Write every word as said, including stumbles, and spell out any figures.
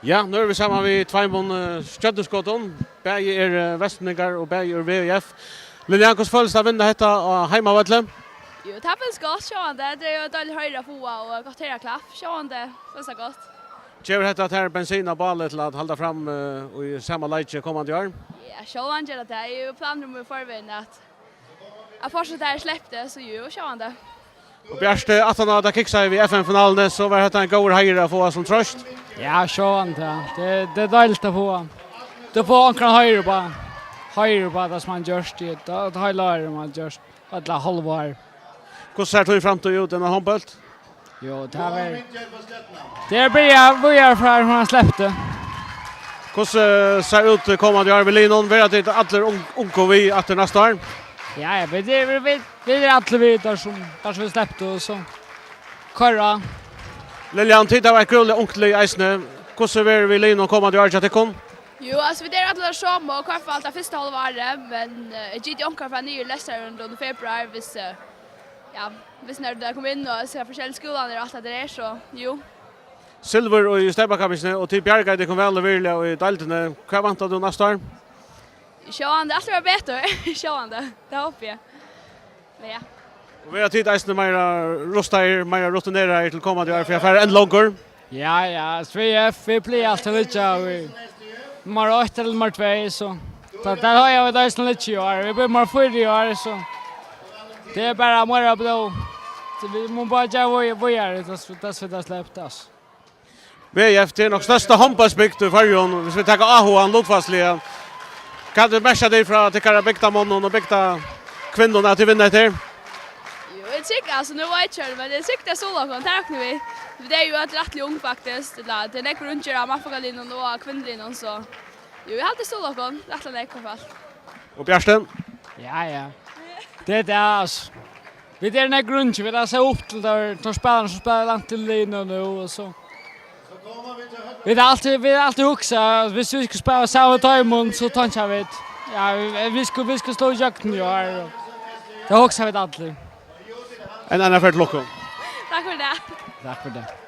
Ja, nú eru vit saman við tveimum, eh, stjørnuskotum. Bæði eru, eh, vesturlendingar og bæði eru V I F. Lilja, hvussu følist tað at vinna hetta á heimavølli? Jú, tað følist gott, sjálvandi. Tað er jú eitt deiligt heiður at fáa og eitt gott heiðarklapp. Sjálvandi følist tað gott. Gevur hetta tær bensin á bálið til at halda fram, eh, í sama leiki komandi ár? Ja, sjálvandi ger tað tað. Eg hevði planir um í forvegin at, at fortseta har eg slepti, so jú, sjálvandi. Og Bjarti, aftan á at tað kiksaði við F M-finaluni, so var hetta ein góður heiður at fáa sum trøst? Ja, sjálvandi, ja. Tað, tað er deiligt at fáa. Tú fært onkran heiður uppá, heiður uppá tað sum man ger, tað, tað heila árið man ger, ella hálva ár. Hvussu sær tín framtíð út innan hondbólt? Jú, tað er, tað er byrjað víðari frá har man slepti. Hvussu sær út komandi ár við liðnum? Verða tit allir ung-, ungu við aftur næsta ár? Ja, ja, vit eru, vit, vit eru allir við har sum, har sum vit sleptu, og so koyra. Lilja, tit hava eitt gríðarliga ungt lið eisini. Hvussu verður við liðnum komandi ár hjá tykkum? Jú, altso, vit eru allir teir somu, og koyra alt tað fyrsta hálva árið, men, eh, eg giti onkran frá niður í lestrarrunduni í februar, hvis, eh, ja, hvis nær tað kemur inn, og so forskellige skúlarnar og alt tað har, so, jú. Silvur í steypakappingini, og tit bjargaðu tykkum væl og virðiliga í deildini. Hvat væntar tú næsta ár? Sjálvandi, alt verður betur. Sjálvandi, tað hopi eg. Men ja. Og verða tit eisini meira rustaðir, meira rutineraðir til komandi ár fyri at fara enn longur? Ja, ja, altso, V I F, vit plaga altíð at liggja í nummar eitt ella nummar tvey, so tað, har hava vit eisini ligið í ár. Vit blíva nummar fýra í ár, so tað er bara meira blóð. So vit mugu bara gera víð-, víðari, tað, tað, tað, tað sleppt, altso. V I F, tað er nokk størsta hondbóltsbygd í Føroyum, hvis vit taka áhugan lutfalsliga. Hvat merkja tit frá tykkara bygdarmonnum og bygdarkvinnum at tit vinna hetta her? Jú, eg trúgvi, altso, nú veit eg ikki, men eg trúgvi, tað er stuðul okkum, tað rokna vit. Vit eru jú øll rættiliga ung, faktiskt. Ella, tað eru nógvir ungir á mannfólkaliðnum og á kvinnuliðnum, so jú, eg haldi stuðul okkum, rættiliga nógv, í hvørt fall. Og Bjarti? Ja, ja. Tað er tað, altso. Vit eru nógvir ungir, vit hava sæð upp til teir, teir spælararnar sum spæla langt í liðnum nú, og so. Vit hava altíð, vit hava altíð hugsað, at hvis vit skulu spæla saman við teimum, so tonkja vit. Ja, vit, vit skulu, vit skulu sláa ígjøgnum í ár, og tað hugsa vit altíð. Enn eina ferð til lukku. Takk fyri tað. Takk fyri tað.